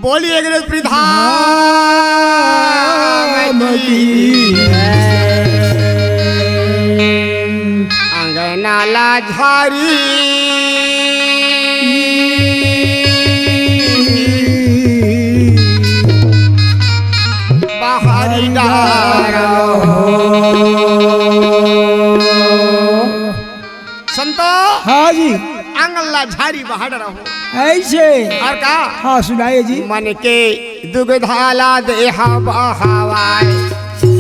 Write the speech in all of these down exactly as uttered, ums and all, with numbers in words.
बोलिए गणेश प्रधान की। अंगना ला झारी बाहरी डारो। संतो। हाँ जी। आंगन ला झारी बाहर रहो। ऐसे। और का? हाँ, सुनाइए जी। मन के दुग्धाला देहा बहावाए,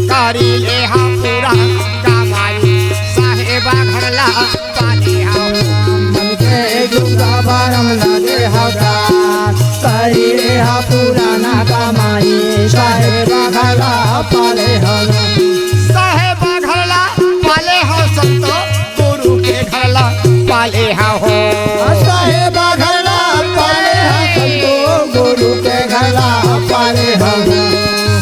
करी लेहा पूरा कमाई, साहेबा घर ला पाले हा। मन के दुग्धा बारम ला देहा गा, करी लेहा पुराना कमाई, साहेबा घर ला पाले हा। साहेबा घर ला पाले हा संतो, गुरु के घर ला पाले हा हो। साहेबा घर ला पाले हा संतो, गुरु के घर ला पाले हा।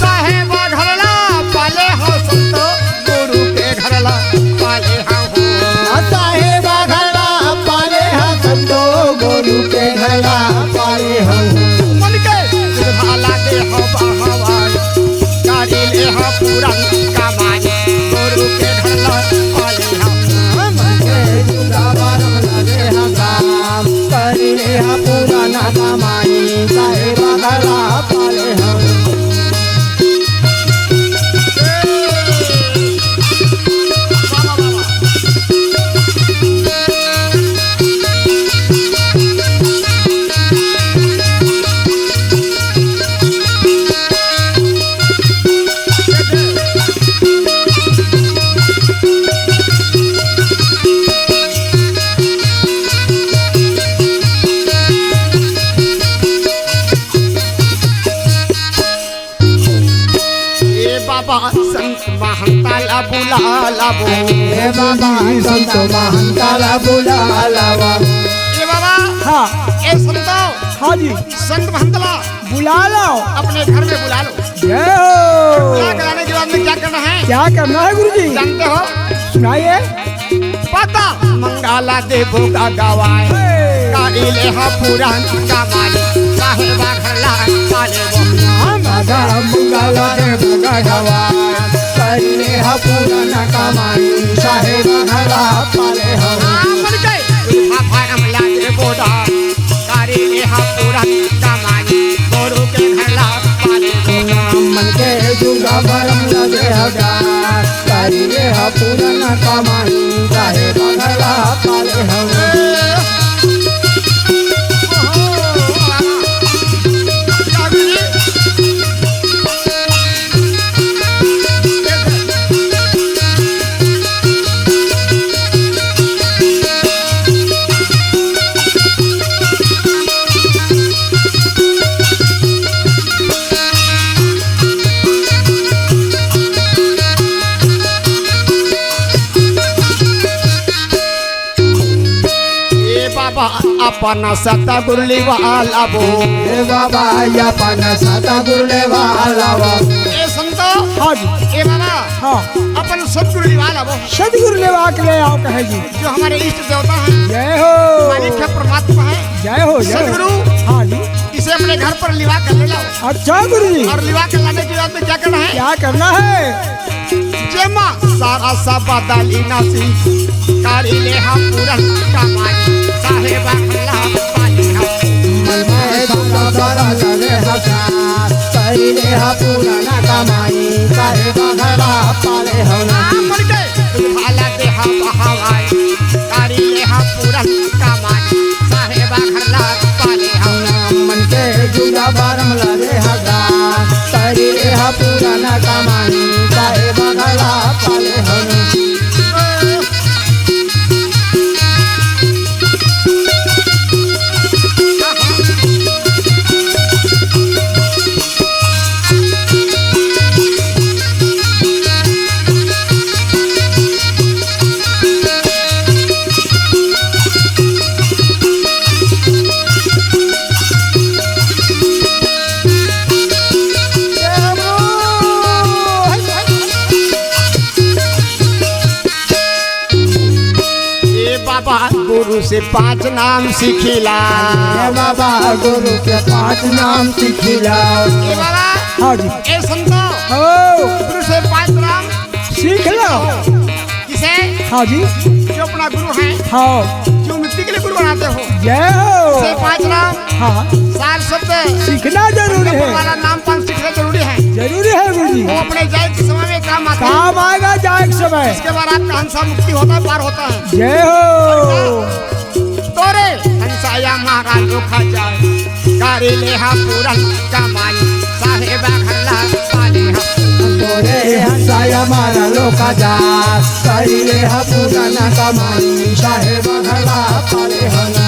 साहेबा घर ला पाले हा संतो, गुरु के घर ला पाले हा हो। साहेबा घर ला पाले हा संतो, गुरु के घर ला पाले हा। मन के दुग्धाला देहा बहावाए, करी लेहा पुरान कमाई, गुरु के घर ला पाले हा। मन के दुग्धा बारम ला देहा काम, करी लेहा पुराना कमाई, साहेबा घर ला पाले हा। ए बाबा संत महंता ला बुला लाबो। ए बाबा संत महंता ला बुला लाबो। ए बाबा। हाँ। ए संतो। हाँ जी। संत महंत ला बुला लो। अपने घर में बुला लो। जय हो। बुला के लाने के बाद में क्या करना है? क्या करना है गुरुजी? जानते हो? सुनाइए। पता मंगाला देबो का गवाए। हे। काली ले हा पुरान कमाई, साहेबा घर ला पाले वो। हम दादा मंगाला देबो का गवाए, काली ले हा पुरान कमाई, साहेबा घर ला पाले हम। हाँ, मन के। हाँ, भाई, हम ला देबो दा। कारी ले हा पूरा कमाई, गोरू के घर ला पाले हो। मन के जुगा बरम लगे हगा, कारी ले हा पूरा न कमाई, काहे बगला पाले हो। ए बाबा, अपन सतगुरु लिवा लाबो। ए बाबा, अपन सतगुरु लिवा लाबो। ए संतो। हाँ जी। ए बाबा। हाँ। अपन सतगुरु लिवा लाबो। सतगुरु लिवा के ले आओ, कहे जी। जो हमारे इष्ट देवता हैं। जय हो। मालिक है, परमात्मा है। जय हो, जय हो। सतगुरु। हाँ जी। इसे अपने घर पर लिवा कर ले लाओ। अच्छा गुरु जी। और लिवा कर लाने के बाद में क्या करना है? क्या करना है? जेमा सारा सा बदली नासी, कारी ले हा पूरन कमाई, साहेबा घर ला पाले हा। मन में सारा सारा लगे हसा, कारी ले हा पूरन कमाई, साहेबा घर ला पाले हा। हाँ, मन के भाला दे हा बहावाई, कारी ले हा पूरन कमाई, साहेबा घर ला पाले हा। मन के जुड़ा बारम लगे हसा, कारी ले हा पूरन कमाई, साहेबा घर ला पाले हा। से पांच नाम सीखिला। ए बाबा गुरु से पांच नाम सीखिला। ए बाबा, हाँ जी। ए संतो, हो। गुरु से पांच नाम सीख लो। किसे? हाँ जी। जो अपना गुरु है, हाँ। जो मिट्टी के लिए गुरु बनाते हो, जय हो। से पांच नाम हाँ। सार शब्द सीखना जरूरी है। वाला नाम पान सीखना जरूरी है। जरूरी है गुरु जी। वो अपने जाए के समय में काम आते हैं। काम आएगा जाए के समय। इसके बाद आपका हंसा मुक्ति होता है, पार होता है। जय हो। तोरे हंसाया मारा लोखा जाए, गाड़ी ले हा पूरा कमाई, साहेबा घरला पाले हा। तोरे हंसाया मारा लोखा जा, साई ले हा पूरा ना कमाई, साहेबा घरला पाले हा।